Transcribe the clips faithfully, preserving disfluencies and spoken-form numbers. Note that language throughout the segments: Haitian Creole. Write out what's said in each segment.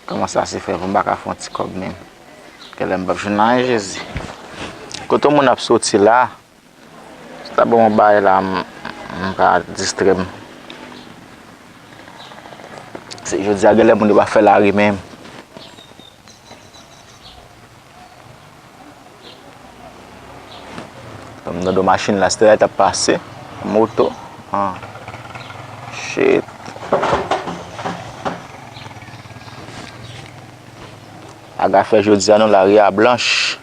Kòman sa se fè pou m pa ka fè yon ti kòb menm? Genlè m p ap jwenn anyen, Jezi. Kote moun ap soti la? Si ta ban m yon bagay la, m, m ka distrè m. Se jodi a, genlè moun yo pa fè lari menm. M tande machin la, se te la t ap pase. Moto. Ah. Shit. Aga fè jodi a non, lari a blanch.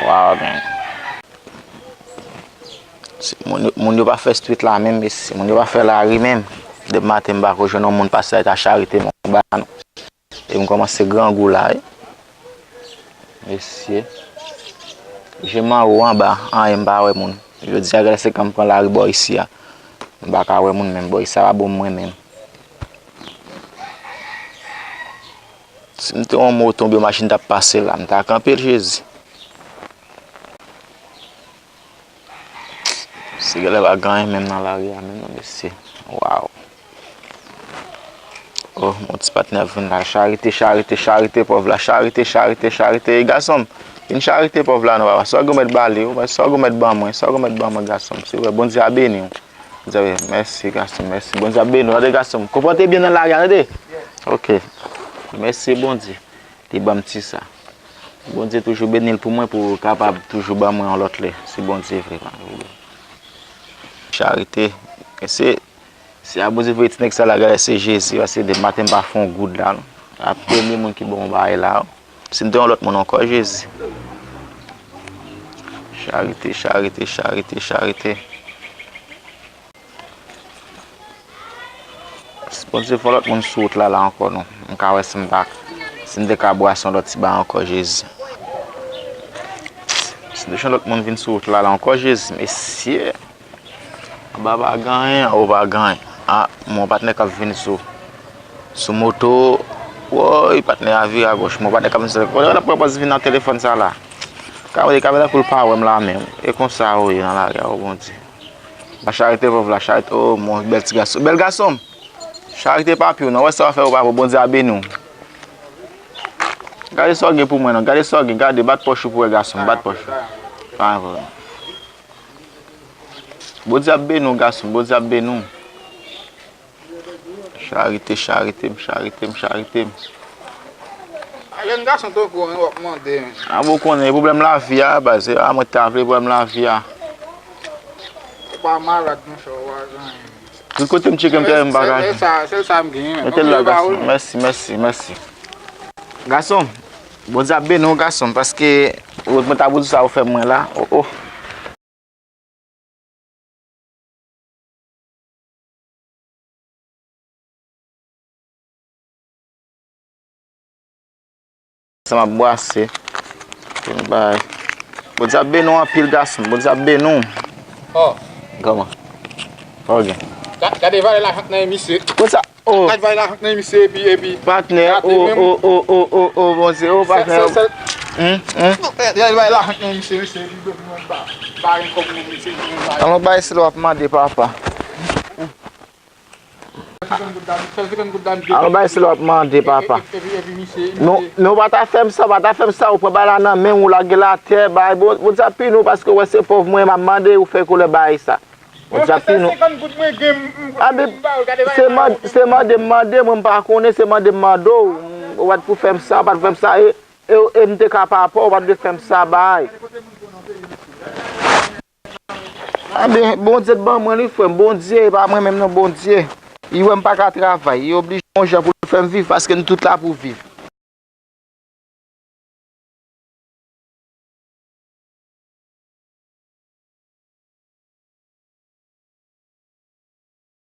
Wow, man. Si moun yo, moun yo pa fè street la menm, mesye. Moun yo pa fè lari menm. Depi maten m pa ko jwenn yon moun pase la, ta charite m yon ba nou. E m kòmanse grangou la, wi. Mesye. Je m anwo anba, anyen m pa wè moun. Jodi a, gade se kan m pran lari bò isi a. M pa ka wè moun menm, bò isi a pa bon mwen menm. Si m te yon moto oubyen machin t ap pase la, m ta kanpe l, Jezi. Se genlè pa gen anyen menm nan lari a menm non, mesye. Wow. Oh, mon ti patnè ap vin la. Charite, charite, charite pòv la. Charite, charite, charite. Gason m, vin charite pòv la non, papa. Sa w gen w mèt ba li, sa w gen w mèt ban mwen, sa w gen w mèt ban mwen, gason m. Silvouplè, Bondye a beni w. Bondye a beni w. Mèsi, gason m, mèsi. Bondye a beni w. Tande, gason m. Konpòte byen nan lari a, tande? Ok. Mèsi, Bondye. Li ban m ti sa. Bondye toujou beni l pou mwen, pou kapab toujou ban mwen yon lòt lè. Si Bondye vle, pa gen pwoblèm. Charite. Se, se a Bondye voye ti nèg sa la, gade, se Jezi, paske depi maten m pa fè yon goud la, non. A premye moun ki ban m yon bagay la, wi. Si m te yon lòt moun ankò, Jezi. Charite, charite, charite, charite. Si Bondye fè yon lòt moun sou wout la, la ankò, non. M ka wè si m ta, si m te ka brase yon lòt ti bagay ankò, Jezi. Si m te jwenn lòt moun vin sou wout la, la ankò, Jezi. Mesye. Anba pa gen anyen, anwo pa gen anyen. Ah, mon patnè k ap vin sou, sou moto. Woy, patnè a vire agòch. Mon patnè k ap vin sou, kote l ap pran pòz vin nan telefòn sa la? Kamera, kamera kou l pa wè m la menm. E konsa ou ye nan lari a, o Bondye. Pa charite pòv la, charite, o, mon bèl ti gason. Bèl gason m. Charite papi w non. Wè sa w fè ou papa, Bondye a beni w. Gade sa w gen pou mwen non. Gade sa w gen, gade, bat pòch ou pou wè gason m, bat pòch ou. Pa vre. Bondye ap beni w gason m, Bondye ap beni w. Charite, charite m, charite m, charite m. A jèn gason tankou w, w ap mande. A bon konnen, e pwoblèm lavi a, baz, a mwen ta vle pwoblèm lavi a. Ou pa malad, monchè, ou pa gen anyen. Tout kote m tcheke m te wè m pa ka. Sèl, sèl sa, sèl sa m genyen, men. Mete l la, gason. Mèsi, mèsi, mèsi. Gason, Bondye ap beni w, gason, paske mwen ta pou di sa ou fè mwen la. Oh, oh. Sa m ap bwase. Pou n bay. Bondye ap beni w anpil, gason. Bondye ap beni w. Oh. Kòman? Sa w gen? Ga-, gade valè lajan k nan men misye. Konsa. Oh. Gade valè lajan k nan men misye, epi, epi. Patnè, oh, oh, oh, Bondye, oh, patnè. Sèl, sèl. Hmm, hmm. Gade valè lajan k nan men misye, misye, epi, epi, mwen pa, pa gen kòb pou misye, mwen pa. Alon bay sila w ap mande, papa. Alon bay sila w ap mande, papa. Non, men w pa ta fè m sa, w pa ta fè m sa, ou pran bagay la nan men w, ou lage l atè, bay, Bon-, Bondye ap pini w paske w wè se pòv mwen, m ap mande, ou fè koulè bay sa. Bondye ap pini w. Abi, se man-, se mande m mande, mwen m pa konnen, se mande m mande w, ou pa t pou fè m sa, ou pa t pou fè m sa, e, e, e m te ka papa w, ou pa t dwe fè m sa, bay. Anben, Bondye t ban mwen li, frè m. Bondye, e pa mwen menm non, Bondye. Li wè m pa ka travay, li oblije yon jan pou l fè m viv, paske nou tout la pou viv.